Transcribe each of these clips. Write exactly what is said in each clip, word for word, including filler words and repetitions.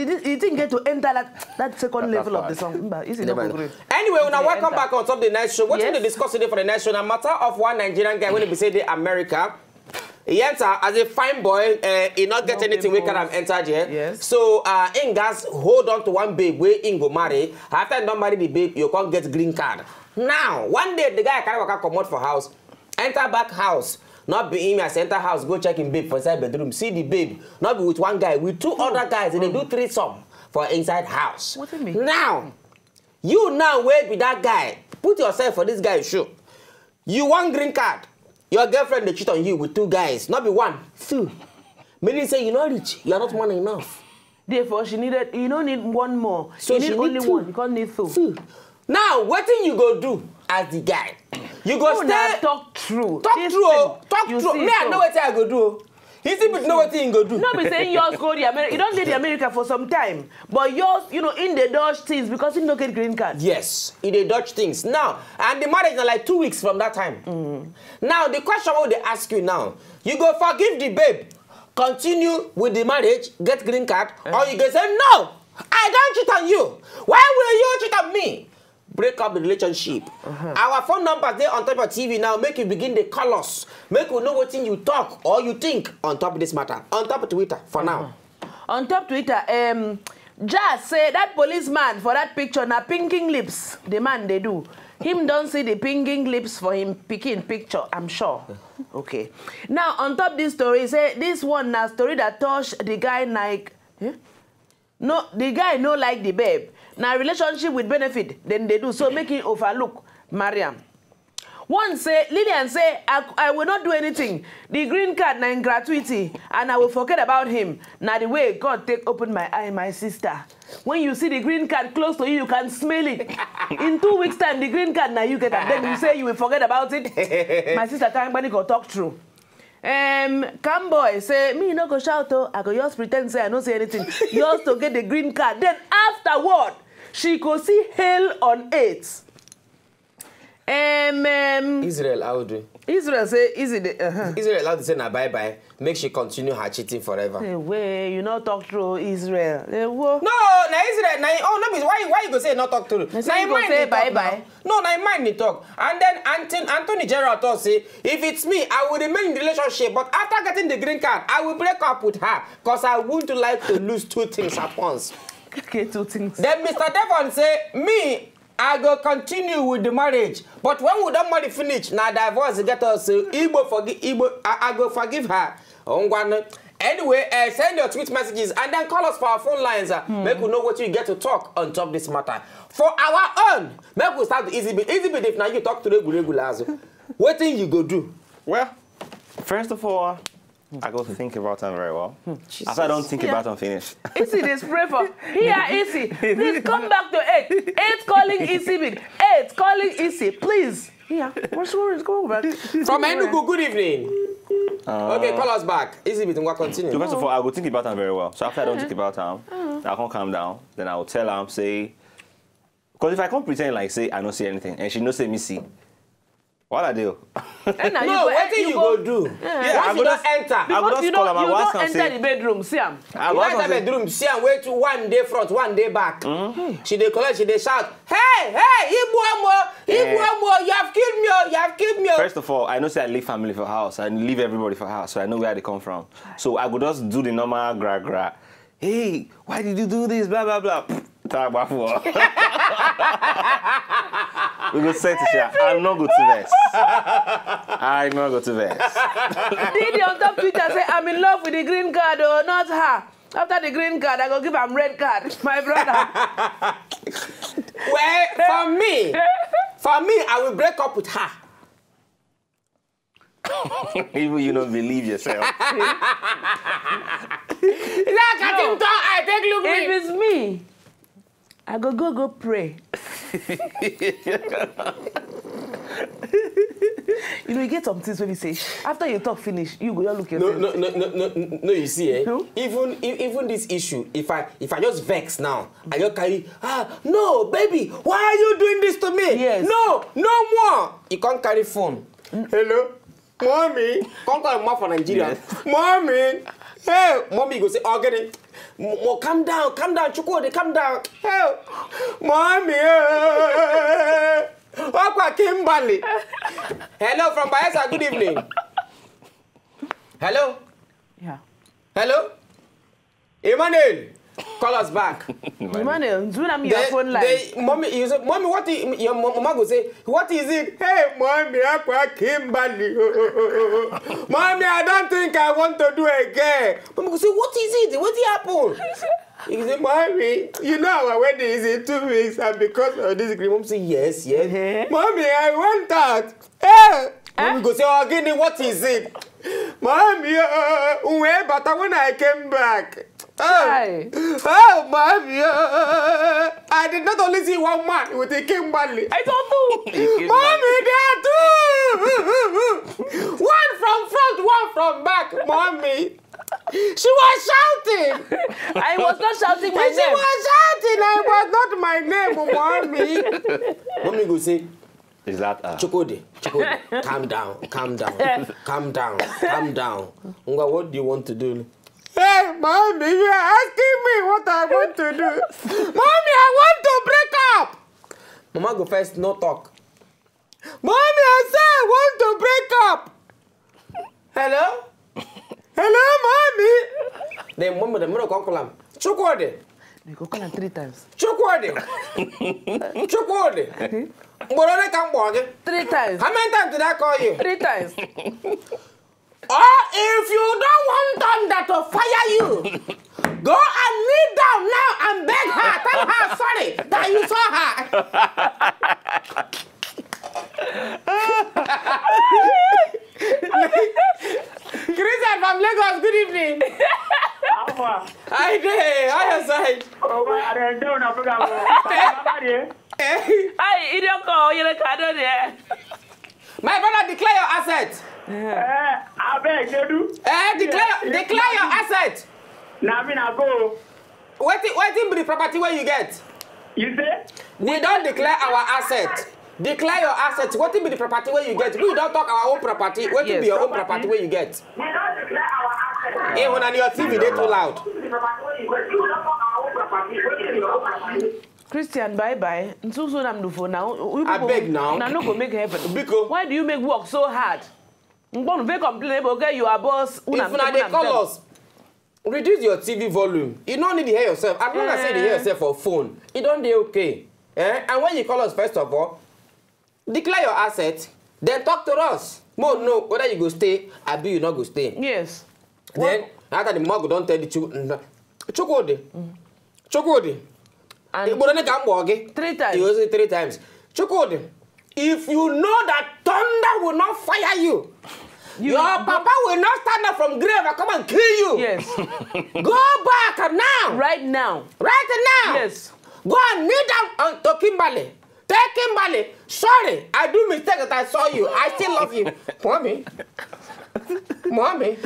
the, the thing get to enter that, that second That level of the part. song. Mba, easy no Never go know. gree. Anyway, una They welcome enter. Back on top the night show. What Yes. we discuss today for the night show? Na matter of one Nigerian guy when he be say dey America. He enter as a fine boy. Uh, he not get No anything. We can pimples. Have entered here. Yes. So uh, he gats hold on to one babe wey he go marry. After he don marry the babe, you can't get green card. Now, one day the guy carry waka comot for house, enter back house. Not be him as enter house, go check him babe for inside bedroom. See the babe, not be with one guy, with two other guys. They do threesome for inside house. What do you mean? Now, you now wey be that guy, put yourself for this guy shoe. You want green card. Your girlfriend dey cheat on you with two guys, not be one, two. Meaning say you not rich, you are not man enough. Therefore, she needed, you don't need one more. So You she need need only two. One. You can't need two. Two. Now, wetin you go do as the guy? You go Una stay. Talk true. Talk This true. Oh. thing, Talk you true. see, Me, I so know wetin I go do. Oh. He still be know wetin he go do. No be saying yours go the America. You don't leave the America for some time, but yours, you know, in the dodge things because he no get green card. Yes, he dey dodge things now, and the marriage na like two weeks from that time. Now the question wey dey ask you now, you go forgive the babe, continue with the marriage, get green card, or you go say no, I don't cheat on you. Why will you cheat on me? Break up the relationship. Our phone numbers dey on top of T V now. Make you begin dey call us. Make we know wetin you talk or you think on top of this matter. On top of Twitter for now. On top Twitter, um, Jazz say that policeman for that picture na pinging lips the man dey do. Him don see the pinging lips for him pikin picture, I'm sure. Okay. Now on top this story, say this one na story that touch the guy Nike. Eh? No, the guy no like the babe. Na relationship with benefit then they do. So make him overlook Mariam. One say, Lillian say, I, I will not do anything. The green card na in gratuity, and I will forget about him. Na the way God take open my eye, my sister. When you see the green card close to you, you can smell it. In two weeks' time, the green card na you get am. Then you say you will forget about it. My sister, thank God, go talk true. Um, Camboy say, me no go shout oh, I go just pretend say I no see anything. Yours to get the green card. Then afterward, she go see hell on earth. Um, um, Israel Audu. Israel say easy the uh-huh. Israel Audu say na bye bye. Make she continue her cheating forever. Hey, wey you no talk true Israel. Hey, wo. No, na Israel na him. Oh, no be why why you go say no talk true. They say Na you him go mind say dey talk bye-bye. Now. No, na him mind dey talk. And then Anthony, Anthony Gerald talk say if it's me, I will remain in the relationship, but after getting the green card, I will break up with her because I wouldn't like to lose two things at once. Okay, two things. Then Mister Devon say me, I go continue with the marriage, but when we don marry finish, na divorce get us. So Igbo forgive Igbo. I, I go forgive her. Ngwanu. Anyway, uh, send your tweet messages and then call us for our phone lines. Uh, Make we know what you get to talk on top this matter. For our own, make we start the easy bit. Easy bit if now you talk to regular regular. What thing you go do? Well, first of all, I go think about them very well. After I don't think Yeah. About them finish. Isi dey spray for here. Isi, please come back to eight. Eight calling Isi bit. Eight calling Isi, please. Yeah, what's wrong? Go back. From Enugu, good evening. Uh, Okay, call us back. Easy bit, we continue. So first of all, I go think about them very well. So after I don't think about them, I can't calm down. Then I will tell her, say, because if I can't pretend like say I don't see anything, and she no say me see, what I do? And now No, you what thing you go do? Yeah. Yeah, I Once you go don't just- enter. I go Because just you call don't, her, you I go ask don't her, enter say- the bedroom, see am. I go You ask enter her, say, bedroom, see am, wait, one day front, one day back. She dey collect, she dey shout, hey, hey, Igbuomo, Eh. Igbuomo, you have killed me, oh, you have killed me. Oh. First of all, I know say I leave family for house. I leave everybody for house. So I know where they come from. So I go just do the normal gra gra. Hey, why did you do this? Blah blah blah. Talk about for. We go set it here. I'm not going to vex. I'm not going to vex. Diddy on top Twitter say I'm in love with the green card, oh, not her. After the green card, I go give am red card, my brother. Well, for me, for me, I will break up with her. Even you don't believe yourself. Look at him, turn eye, take look If me. It's me, I go go go pray. You know, you get some things when you say after you talk finish, you go just look No, yourself. no, no, no, no, no, you see, eh? No? Even e- even this issue, if I if I just vex now, I just carry, ah, no, baby, why are you doing this to me? Yes. No, no more. You can't carry phone. Hello, mommy. Can't call mom for Nigeria. Mommy, hey, mommy, you go say, oh, get it. Mo, mo, calm down, calm down, Chukwudi, calm down. Hey, mommy, eh. Okwa Kimberly. Hello from Bayelsa. Good evening. Hello. Yeah. Hello. Emmanuel, call us back. Emmanuel, do not your phone line. They, mommy, you say, mommy, what is your mo- mama go say? What is it? Hey, mommy, Okwa Kimberly. Mommy, I don't think I want to do again. Mommy go say, what is it? What happened? He say, mommy, you know our wedding is in two weeks, and because of this, mom say, yes, yes. Eh? Mommy, I want that. Hey, mommy go say, oh, Gini, what is it? Mommy, uh, where but when I came back. Oh, Chai. Oh, mommy, uh, I did not only see one man with a Kimberly. I don't do. Mommy, there are two. One from front, one from back. Mommy, she was shouting. I was not shouting my She name. Was shouting. I was not my name, mommy. Mommy go say, Is that uh, Chukwudi, Chukwudi, calm down, calm down, calm down, calm down. Ngwa, what do you want to do? Hey, mommy, you are asking me what I want to do. Mommy, I want to break up. Mama go first, no talk. Mommy, I say I want to break up. Hello? Hello, mommy. Then mommy, the mother come call him. Chukwudi. You go call him three times. Chukwudi. Chukwudi. Mgborone ka mkpọ gị. Three times. How many times did I call you? Three times. Or if you don't want thunder to fire you, go and kneel down now and beg her. Tell her sorry that you saw her. Christian from Lagos, good evening. Alpha. Hi there, how your side? Oh, my, I don't know. Baba, Eh, Hi, idiot call. You look at there. My brother, declare your asset. Eh, I beg you do. Eh, declare, declare your asset. Now, I mean, I go. Wetin, wetin be the property where you get? You say? We don't declare our asset. Declare your asset. Wetin be the property where you get? We don't talk our own property. Wetin Yes. Be your own property where you get? We don't declare our asset. Eh, when your T V dey too loud. Christian, bye bye. Nsusu na mdufo na. I beg now. Na no go make heaven. Biko. Why do you make work so hard? Ngbonu dey complain about, okay, you are boss. If una dey call us, reduce your T V volume. You no need to hear yourself. As long as say you dey hear yourself for phone, e don dey okay. Eh? And when you call us, first of all, declare your asset, then talk to us. Mo know whether you go stay, abi you no go stay. Yes. Then after the mug don tell the Chu- Chukwudi, Chukwudi, And Igbo ka mkpọ gị. Three times. You say three times. Chukwudi, if you know that thunder will not fire you, your papa will not stand up from grave and come and kill you. Yes. Go back now. Right now. Right now. Yes. Go and kneel down uh, to Kimberly. Tell Kimberly, sorry, I do mistake that I saw you. I still love you. Mommy. Mommy.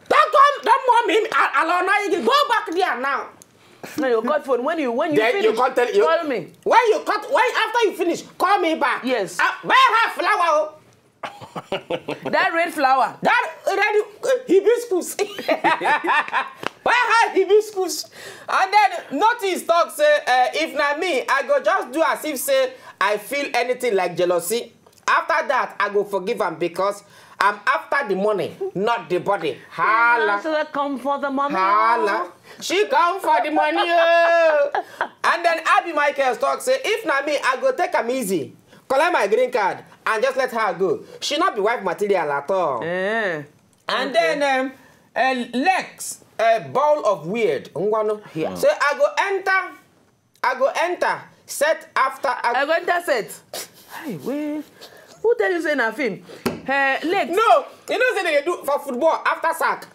Don't come, don't mommy. I, I don't know you. Go back there now. No, you cut phone when you when you Then finish. You can't tell you. Call me. When you cut, when after you finish, call me back. Yes. Uh, buy her flower. Oh. That red flower. That already uh, hibiscus. Buy her hibiscus. And then notice talk say uh, if na me, I go just do as if say I feel anything like jealousy. After that, I go forgive am because I'm after the money, not the body. Hala. So they come for the money. Hala. She come for the money. Oh. And then Abby Michaels talk say, if na me, I go take am easy. Collect my green card and just let her go. She not be wife material at all. Eh. And then um, uh, Lex, a ball of weird. Ngwano. Yeah. Say I go enter, I go enter. Set after I, I go enter set. Hey, wait. Who tell you say na film? Hey, Lex. No, you know say they do for football after sack.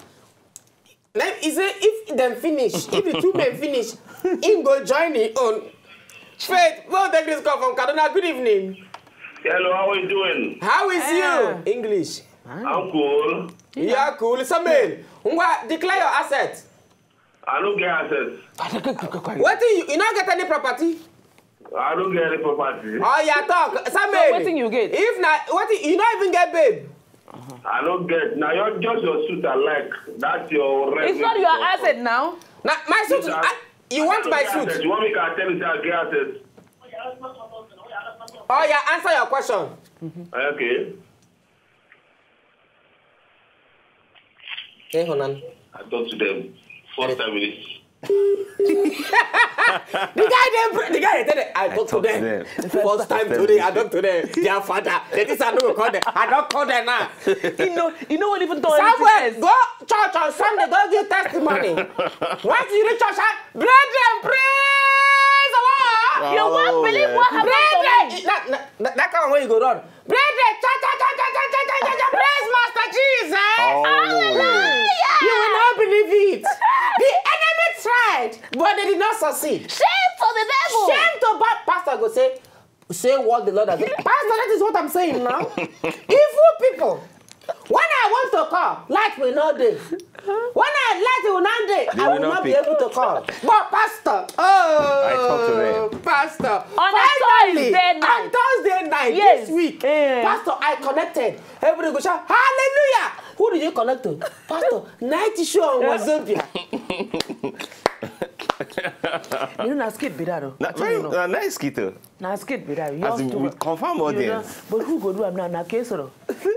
Then he say if them finish, if the two men finish, him go join him own. Faith, well take this call from Kaduna. Good evening. Hello, how are you doing? How is Ah. You? English. I'm cool. You are cool. Samuel, Ngwa, declare your asset. I don't get assets. What do you, you not get any property? I don't get any property. Oh, yeah, talk. Samuel, So wetin you get? If not, what you, you not even get babe? I don't get. Now you're just your suit I like. That's your red. It's not your asset now. Na my suit. I, you want my suit? You want me to tell you that I get asset? Oh yeah, answer your question. Okay. Hey, Honan. I talk to them. First time we The guy dem, the guy dey tell them, I talk to talk to them. them. First time today, I talk to them. Their father, the this I no go call them. I don't call them now. You know, you know what even told him Samuel, to go church on Sunday, go give testimony. Once you reach church, ah, brethren, praise the Lord. You won't believe what happened to Brethren, me. that, that, that kind of way you go run. Brethren, cha cha cha cha cha cha cha cha cha, praise Master Jesus. Oh. You will not believe it. The enemy tried, but they did not succeed. Shame to the devil. Shame to bad pastor go say, say what the Lord has done. Pastor, that is what I'm saying now. Evil people. When I want to call, light will not dey. When I light will not dey, They I will will not not be pick. Able to call. But pastor, oh, I talk to them. Pastor, On a finally, Thursday night. On Thursday night Yes. This week, Eh. Pastor, I connected. Everybody go shout, hallelujah. Who did you connect to? Pastor, night show on Wazobia. You know, na skit be that, though. Na I tell you very no. Na nice skit o. Na skit be that. You As have in, to we confirm you know, audience. But who go do am now? Na Kesoro.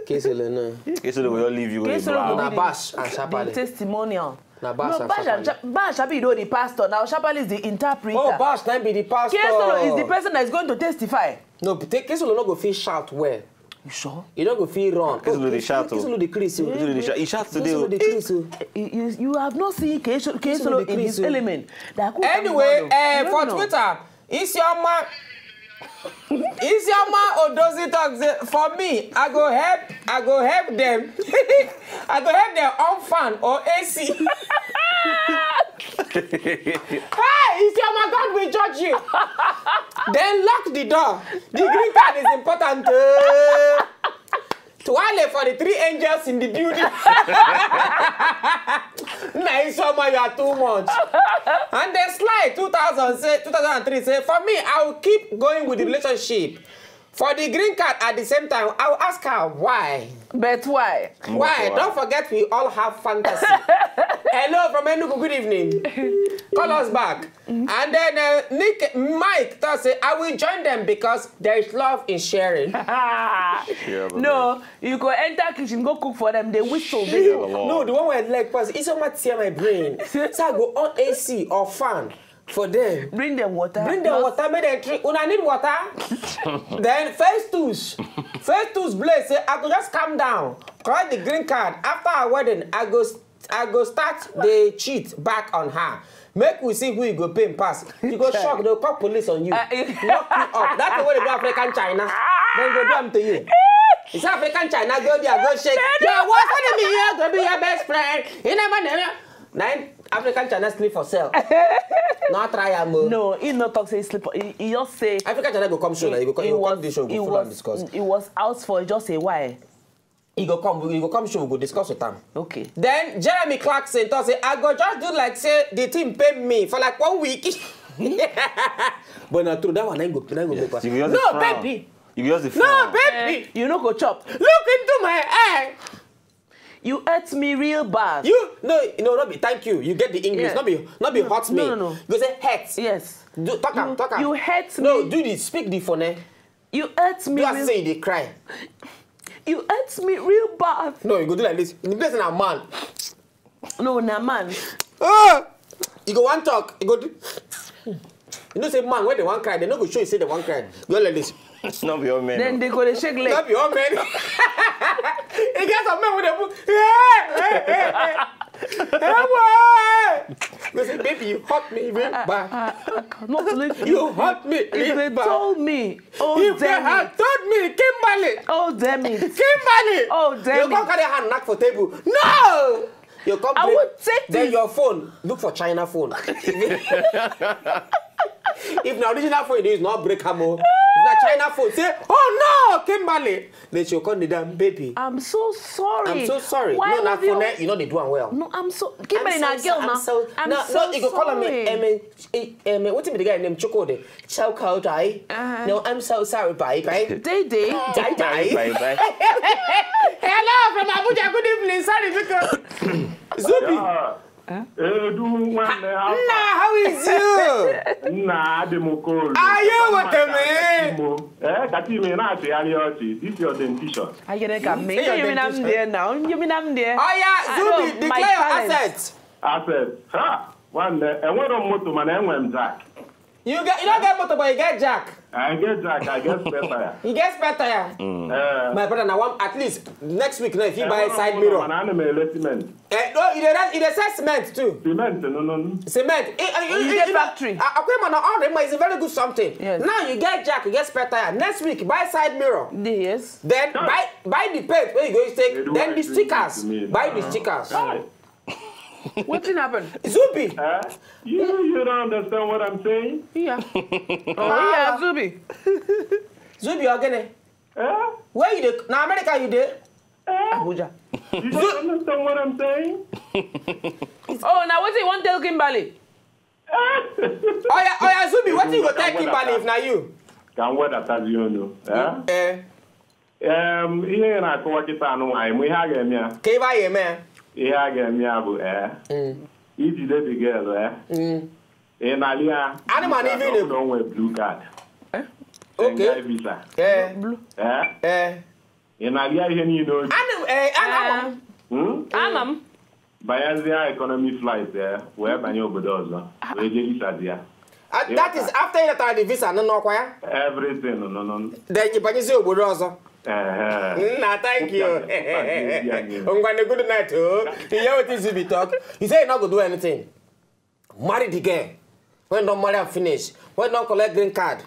Kesele no. Kesele will leave you with a Kesoro brow. go Na be Bash and the Sharply. Testimonial. Na Bash No, and Bash and Sharply. Sha- Bash Sharply, you know the pastor. Now Sharply is the interpreter. Oh, Bash, time be the pastor. Kesoro is the person that is going to testify. No, but take Kesele no go fit shout well. You sure? You no go fit run. Kesele dey shout o. Kesele dey craze o. Kesele dey shout. He shout today Kesele o. dey craze o. You, you, you have not seen Kesoro Kesoro in his dey craze o. Element. That could Anyway, come down. uh, You for don't know. Twitter, Isioma Isioma Odozi talk say, for me, I go help I go help them. I go help them on fan or A C. Hey, Isioma, God will judge you. Then lock the door. The green card is important. Uh, Tuale for the three angels in the building. Nah, Isioma, you are too much. And then Sly two thousand say, two thousand three say, for me, I will keep going with the relationship. For the green card at the same time, I will ask her why. But why? Why? Don't forget we all have fantasy. Hello from Enugu. Good evening. Call us back. And then uh, Nick Mike does say, I will join them because there is love in sharing. Yeah, but No, you go enter kitchen, go cook for them. They whistle. They Yeah, but No, the one where I like pass is someone tear my brain. So I go on A C or fan for them. Bring them water. Bring them Just- water, make them drink. Una need water. Then Festus, Festus Blaze say, I go just calm down, collect the green card. After our wedding, I go, I go start the cheat back on her. Make we see who you go pay pass. You go shock, they'll call police on you, Uh, lock you up. That's the way they do African China. Then go do them to you. It's African China. Go there, go shake. Your worst enemy here go be your best friend. You never know. Nine African China sleep for cell. No try am o. No, he no talk say he sleep. He, he just say African China go come show now. You go come, he you go was, come this show, he go full on was, discuss. He was out for just a while. He go come, he go come show, we go discuss with am. Okay. Then Jeremy Clarkson talk say, I go just do like say the thing pay me for like one week. But na true, that one I go, I go make pass. You go just No, frown. Baby. You go just No, frown. baby. You no go chop. Look into my eye. You hurt me real bad. You no, no, no, be thank you. You get the English. Yeah. Not be, not be hurt me. No, no, no. You say hurt. Yes. Do talk am, You- talk am. You hurt No, me. Do the speak the phone. Eh? You hurt me. Do as Real, say they cry. You hurt me real bad. No, you go do like this. You be person a man. No, na man. Oh, you go one talk. You go do. You know say man when they want cry, they no go show you say they want cry. Go like this. Not be all men. Then they go to shake leg. Not be all men. You get some men with a book. Yeah, yeah, yeah, yeah. Hey, boy. You say, baby, you hurt me real bad. Not to let You hurt me If real they bad. Told me, oh If they damn had it, told me, Kimberly, Oh damn it. Kimberly, Oh damn you come it. Carry hand knock for table. No, you come. I Break. Will take Then it. Your phone, look for China phone. If na original phone you dey use, not break am o. If na And I phone say, "Oh no, Kimberly." Then she come dey down, "Baby, I'm so sorry. I'm so sorry." Why No, na would you phone, eh, you know they do am well. No, I'm so Kimberly I'm na so girl so- I'm now. so- I'm No, so no, you go call am, sorry. um, um, um, what be the guy name? Chukwudi. Chow Chow Dai. Uh-huh. No, I'm so sorry, bye bye. Day day. Die die. Bye bye. Hello from Abuja. Good evening. Sorry, because Zubi. Yeah. Edu nwanne, how Nna, how is you? Nna, adị m cool. Are you with me? Imo. Eh, kati me na-achịgharị ọchị. This your dentition. Ayere ka me. Say your You mean I'm dentition. there now. You mean I'm there? Oh yeah, I Zubi, know, my declare your talent. Assets. Assets. Ha! Nwanne, enwere m moto mana enwe m jack. You get, you don't get motor, but you get jack. I get jack, I get spare tire. You get spare tire. Eh, My brother, now one, at least next week now, if you buy enwere m side moto mirror. Mana ana m ele cement. Eh, no, you dey rent, you dey sell cement too. Cement, no, no, no. Cement. Eh, eh, You eh, get you know, factory. uh, Akwema na all the is a very good something. Yes. Now you get jack, you get spare tire. Next week, buy side mirror. Yes. Then buy buy the paint where you go take. Then the stickers. Buy the stickers. Hey. Wetin happen? Zubi. Eh? You, you don't understand what I'm saying? Yeah. Oh, yeah, Zubi. Zubi, you're gonna. Eh? Where you dey? Na America you dey? Eh? Abuja. You don't understand what I'm saying? Oh, now what you want tell Kimberly? Oh yeah, oh yeah, Zubi, what you go tell Kimberly if na you? Can what that you know? Eh? Eh. Em, ihe ị na-akọwa kịta anụ nwaanyị mụ ihe a ga-eme ya Ka ebe a ya eme ya. Ihe a ga-eme ya bụ ee Mm. ijide the girl ee Mm. Ị nalị ya Anụmanụ ife ị na-ekwu. Ọ bụrụ na o nwee blue card Okay. Schengen visa Eh. ee Eh. Ị nalị ya ihe niile o ji Anụ eh anụ. Hmm? Ama m. Banyezie economy flight ya wee banye obodo ọzọ wee jee visazi ya. Uh, that is after you got the visa, no, no, kwa. Everything, no, no, no. Then you banyezie obodo ọzọ. Ehe. Nna, thank you. Ngwane, good night. Oh, you hear what this be talk? You say you not go do anything. Marry the girl. When don't marry and finish. When don't collect green card.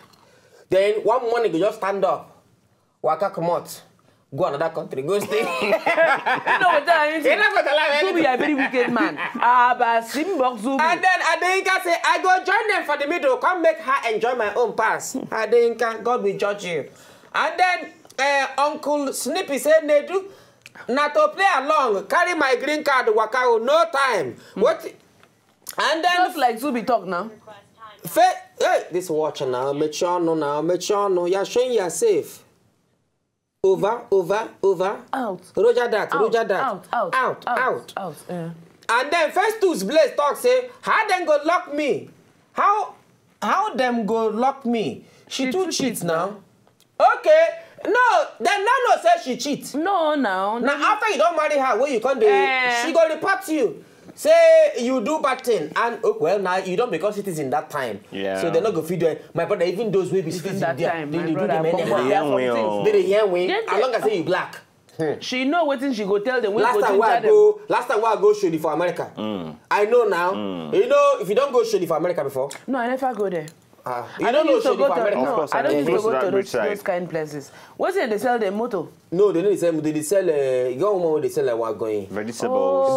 Then one morning you just stand up. Waka comot, go another country, go stay. You know what I mean? You know what I mean? Zubi, you are a very wicked man. Aba Simbok Zubi. And then Adeyinka say, "I go join them for the middle, come make her enjoy my own pass." Adeyinka, God will judge you. And then uh, Uncle Snippy say, "Nedu, na to play along, carry my green card, waka o, no time." What? And then just like Zubi talk now. Fe- hey, this watch now, mature no now, mature no. You're showing you're safe. Over, over, over. Out. Roger that, out, Roger that. Out, out, out, out, out. out yeah. And then Festus Blaze talk say, "How them go lock me? How how them go lock me? She, she too, too cheats now. Okay, no, then no no say she cheat. No, now. Now after you don't marry her, where you come dey, eh. She go report you. Say you do bad thing and oh, well now you don't become citizen that time. Yeah. So they not go feed you. My brother, even those wey be citizen that there, time, they, they do them anyhow. They dey hear we. As long as say you black. Hmm. She know wetin she go tell them. Last time wey I go, last time wey I go show for America. Mm. I know now. Mm. You know if you don't go show for America before. No, I never go there. Ah, you don't know Shodi for America. Of course, I don't used to go to those, those kind places. What's it they sell the motor? No, they don't sell. They, they sell. Uh, you got one they sell like wagon. Vegetables.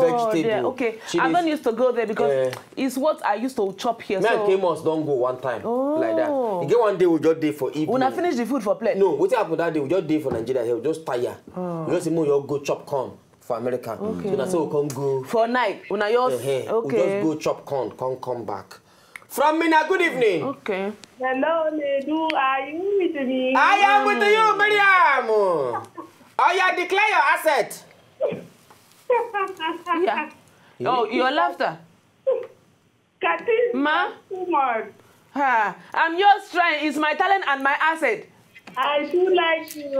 Oh, vegetable. Okay. I don't used to go there because uh, it's what I used to chop here. Me so. And Kamos don't go one time oh. Like that. You get one day we just day for evening. When I finish the food for plate. No, what happened that day? We just day for Nigeria here. We just tire. Oh. We just say, "Mo, you go chop corn." For America. Okay. So that's how we come go. For night, una yours. Uh-huh. Okay. We just go chop corn, come come back. From Mina, good evening. Okay. Hello, Nedu. Are you with me? I am with you, Miriam. Oh, yeah, declare your asset. Yeah. Oh, your laughter. Katin, ma? Too much. Ha, I'm yours trying. It's my talent and my asset. I do like you.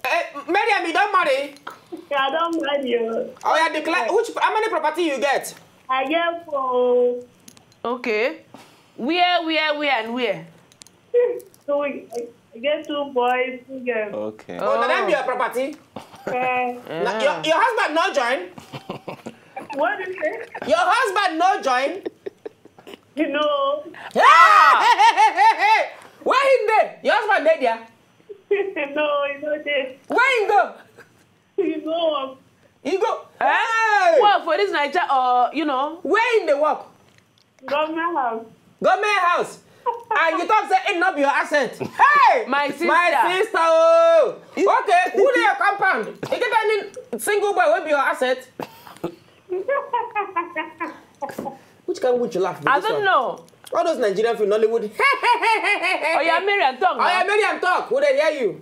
Eh, Miriam, you don't marry? I don't marry you. Oh, yeah, declare. Which, how many property you get? I get four. Okay. Where, where, where, and where? So we, I get two boys, two girls. Okay. Oh, oh. Now them be your property? Eh. Now, your, your husband no join? What did you say? Your husband no join? You know. Ah! Hey, hey, hey, hey, hey. Where him dey? Your husband dey there? No, you know this. Where him go? You know. He go. Eh? Hey! Work for this Naija or, you know? Where him dey work? Government house. Government house. And you talk say it not be your asset. Hey! My sister. My sister, oh! Okay, who dey your compound? You get any single boy wey be your asset? Which kind of witch laugh be I this don't one? Know. All those Nigerian film, Nollywood. Oh yeah, Miriam, talk Oh yeah, now. Miriam, talk. Who dey hear you?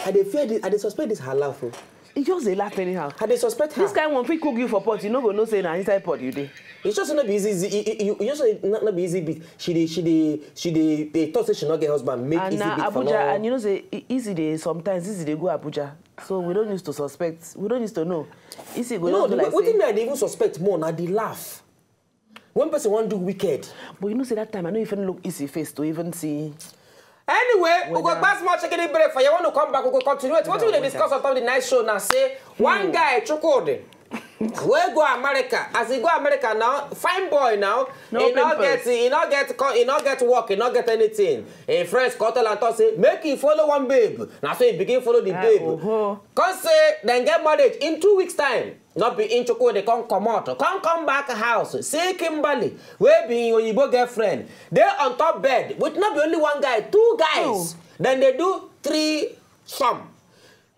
I dey fear this, I dey suspect this her laugh. Oh. You just dey laugh anyhow. I dey suspect her. This kind one fit cook you for pot, you no go know say na inside pot you dey. It's just not be easy. easy you, you, you just say not, not be easy beat. She dey, she dey, she dey, dey talk say she not get husband. Make And easy na beat for Abuja, no. And you know say e- easy dey sometimes easy dey go Abuja. So we don't used to suspect. We don't used to know. Easy go No, just do the, like wetin say. Me I dey even suspect more na the laugh. When person wan do wicked. But you know say that time I no even look easy face to even see. Anyway, we go Whether- pass more chicken break for you. When we come back, we go continue. Wetin we dey discuss on top of the night show now? Say one guy Chukwudi wey go America. As he go America now, fine boy now. No He no pimples. Get, he no get, co- he no get work. He no get anything. Him friends come tell am talk say make he follow one babe. Na so he begin follow the Ah, babe. Oho. Come say dem get marriage in two weeks time. No be in Chukwudi come comot. Come come back house. See Kimberly wey be him oyibo girlfriend dey on top bed with no be only one guy, two guys. Dem dey do three some.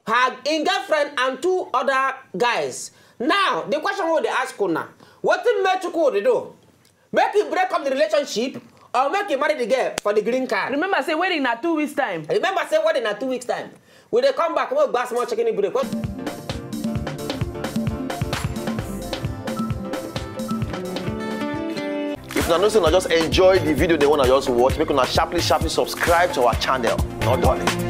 Her in girlfriend and two other guys. Now the question we dey ask una, wetin make Chukwudi do? Make he break up the relationship or make he marry the girl for the green card? Remember say wedding na two weeks time. Remember say wedding na two weeks time. We dey come back, we go small chicken break. If una know say una just enjoy the video, they wanna just watch, make una sharply sharply subscribe to our channel. No done.